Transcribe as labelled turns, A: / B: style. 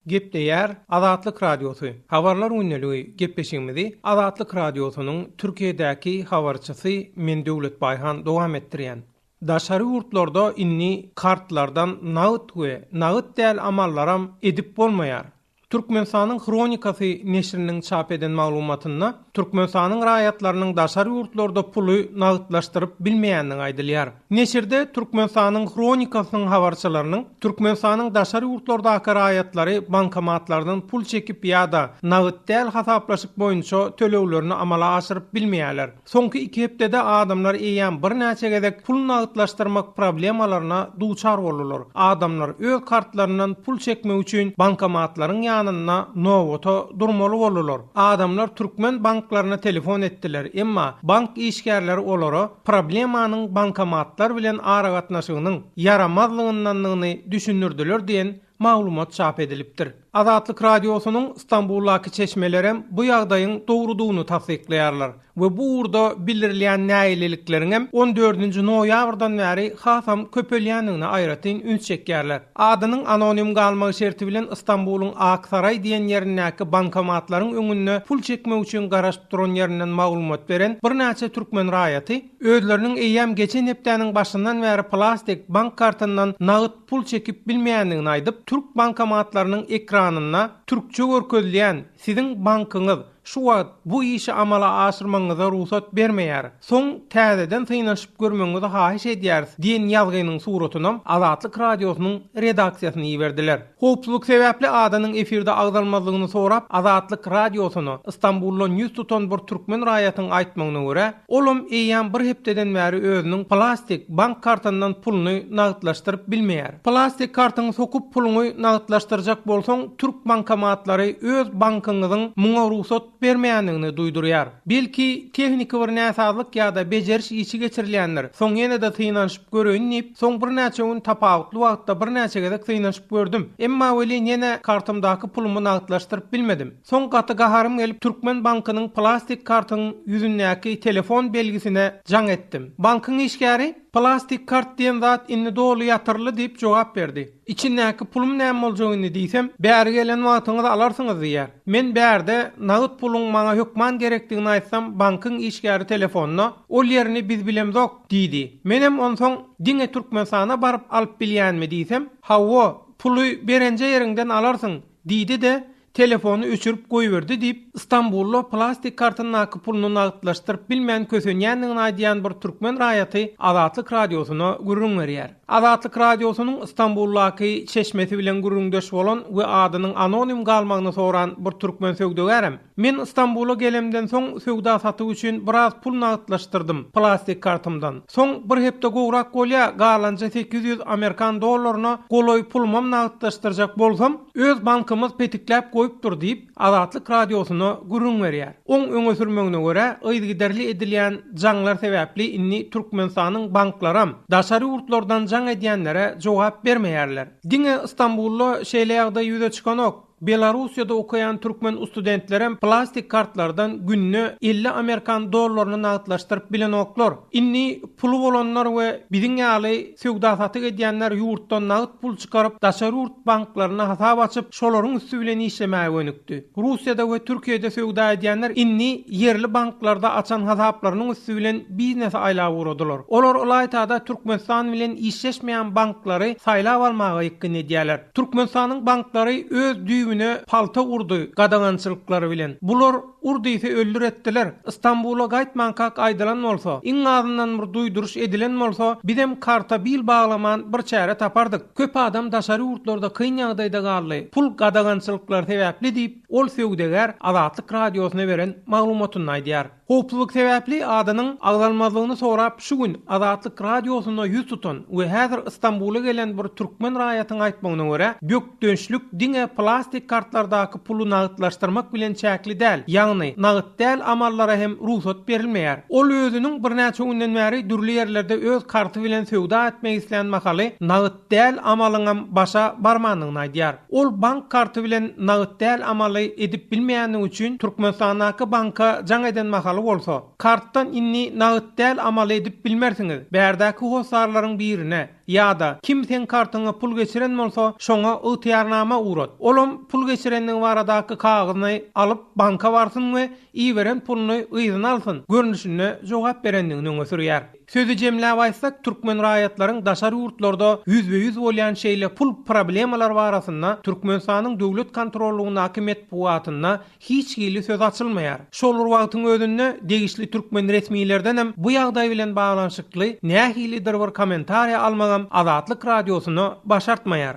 A: Gepleýär Azatlyk Radiosy, Habarlar gündeligi gepleşigimizi Azatlyk Radiosynyň Türkiýedäki habarçysy men Döwlet Baýhan dowam etdirýän. Daşary ýurtlarda indi kartlardan nagt we nagt däl amallaram edip bolmaýar. Türkmenistanyň Hronikasy neşiriniň çap eden maglumatynda Türkmenistanyň raýatlarynyň daşary ýurtlarda puly nagtlaşdyryp bilmeýändigi aýdylýar. Neşirde Türkmenistanyň Hronikasynyň habarçylarynyň Türkmenistanyň daşary ýurtlardaky raýatlary bankomatlardan pul çekip ýa-da nagt däl hasaplaşyk boýunça töleglerini amala aşyryp bilmeýärler. Soňky iki hepdede adamlar eýýäm birnäçe gezek pul nagtlaşdyrmak problemalaryna duçar boldular. Adamlar öz kartlaryndan pul çekmek üçin bankomatlaryň ýanynda nobata durmaly boldular. Adamlar türkmen banklaryna telefon etdiler, emma bank işgärleri olara problemanyň bankomatlar bilen aragatnaşygynyň ýaramazlygyndandygyny düşündirdiler diýen maglumat çap edilipdir. Azatlyk Radiosynyň Stambuldaky çeşmelerem bu ýagdaýyň dogrudygyny tassyklaýarlar we bu ugurda bildirilýän nägilelikleriňem on dördünji noýabrdan bäri hasam köpelýändigine aýratyn üns çekýärler. Adynyň anonim galmagy şerti bilen Stambulyň Ak Saraý diýen ýerindäki bankomatlaryň öňünde pul çekmek üçin garaşyp duran ýerinden maglumat beren birnäçe türkmen raýaty özleriniň eýýäm geçen hepdäniň başyndan bäri plastik bank kartyndan nagt pul çekip bilmeýändigini aýdyp, türk bankomatlarynyň ekranynda türkçe görkezilýän Siziň bankyňyz şu wagt bu işi amala aşyrmagyňyza rugsat bermeýär. Soň täzeden synanyşyp görmegiňizi haýyş edýäris diýen ýazgynyň suratynam Azatlyk Radiosynyň redaksiýasyna iberdiler. Howpsuzlyk sebäpli adynyň efirde agzalmazlygyny sorap, Azatlyk Radiosyna Stambuldan ýüz tutan bir türkmen raýatyň aýtmagyna görä, olam eýýäm bir hepdeden bäri özüniň plastik bank kartyndan puluny nagtlaşdyryp bilmeýär. Plastik kartyňy sokup puluňy nagtlaşdyrjak bolsaň, türk bankomatlary öz bankyňyzyň muňa rugsat bermeýändigini duýdurýar. Belki, tehniki bir näsazlyk ýa-da bejeriş işi geçirilýändir, soň ýene-de synanyşyp göreýin diýip, soň birnäçe gün tapawutly wagtda birnäçe gezek synanyşyp gördüm. Emma welin ýene kartymdaky pulumy nagtlaşdyryp bilmedim. Soň gaty gaharym gelip Türkmen bankynyň plastik kartyň ýüzündäki telefon belgisine jaň etdim. Bankyň işgäri, Plastik kart diýen zat indi doly ýatyryldy diýip jogap berdi. Içindäki pulum näme boljak indi diýsem, bäri gelen wagtyňyz alarsyňyz diýýär. Men bärde nagt puluň maňa hökman gerekdigini aýtsam bankyň işgäri telefonda, Ol ýerini biz bilemzok diýdi. Menem onsoň diňe Türkmenistana baryp alyp bilýänmi diýsem, Hawa, puly berenje ýeriňden alarsyň diýdi-de, telefony öçürip goýberdi diýip, Stambulda plastik kartyndaky puluny nagtlaşdyryp bilmän kösenýändigini aýdýan bir türkmen raýaty Azatlyk Radiosyna gürrüň berýär. Azatlyk Radiosynyň Stambuldaky çeşmesi bilen gürrüňdeş bolan we adynyň anonim galmagyny soran bir türkmen söwdagärem, Men Stambula gelemden soň söwda-satyk üçin biraz pul nagtlaşdyrdym plastik kartymdan. Soň bir hepde gowrak bolýa galanja 800 amerikan dollaryna golaý pulumam nagtlaşdyrjak bolsam, öz bankymyz petikläp goýupdyr diýip, Azatlyk Radiosyna gürrüň berýär. Oň öňe sürmegine görä, yzygiderli edilýän jaňlar sebäpli indi Türkmenistanyň banklaram daşary ýurtlardan jaň edýänlere jogap bermeýärler. Diňe Stambulda şeýle ýagdaý ýüze çykanok. Belarussiýada okaýan türkmen ustudentlerem plastik kartlardan günde 50 amerikan dollaryny nagtlaşdyryp bilenoklar. Indi puly bolanlar we biziň ýaly söwda-satyk edýänler ýurtdan nagt pul çykaryp, daşary ýurt banklarynda hasap açyp, şolaryň üsti bilen işlemäge gönükdi. Russiýada we Türkiýede söwda edýänler indi ýerli banklarda açan hasaplarynyň üsti bilen biznesi aýlap ugradylar. Olar ylaýta-da Türkmenistan bilen işleşmeýän banklary saýlap almaga ýykgyn edýärler. Türkmenistanyň banklary öz düýbüne palta urdy gadagançylyklary bilen. Bular ur diýse öldür etdiler. Stambula gaýtmankak aýdylan bolsa, iň azyndan bir duýduryş edilen bolsa, bizem karta bil baglaman bir çäre tapardyk. Köp adam daşary ýurtlarda kyn ýagdaýda galdy, pul gadagançylyklary sebäpli diýip, ol söwdagär Azatlyk Radiosyna beren maglumatynda aýdýar. Howpsuzlyk sebäpli adynyň agzalmazlygyny sorap şu gün Azatlyk Radiosyna ýüz tutan we häzir Stambula gelen bir türkmen raýatyň aýtmagyna görä, bökdençlik diňe plastik kartlardaky puly nagtlaşdyrmak bilen çäkli däl, ýagny nagt däl amallara hem rugsat berilmeýär. Ol özüniň birnäçe günden bäri dürli ýerlerde öz karty bilen söwda etmek islän mahaly nagt däl amalyňam başa barmandygyny aýdýar. Ol bank karty bilen nagt däl amaly edip bilmeýändigi üçin Türkmenistandaky banka jaň eden mahaly bolsa, Kartdan indi nagt däl amaly edip bilmersiňiz, bärdäki hossarlaryň birine. Ýa-da, kim seň kartyňa pul geçiren bolsa, şoňa ygtyýarnama ugrat. Olam pul geçirendigi baradaky kagyzyny alyp banka barsyn we iberen puluny yzyna alsyn görnüşinde jogap berendigini öňe sürýär. Sözi jemläp aýtsak, türkmen raýatlaryň daşary ýurtlarda ýüzbe-ýüz bolýan şeýle pul problemalary barasynda Türkmenistanyň döwlet kontrollygyndaky metbugatynda hiç hili söz açylmaýar. Şol bir wagtyň özünde degişli türkmen resmilerdenem bu ýagdaý bilen baglanyşykly nähilidir bir kommentariýa almagam Azatlyk Radiosyna başartmaýar.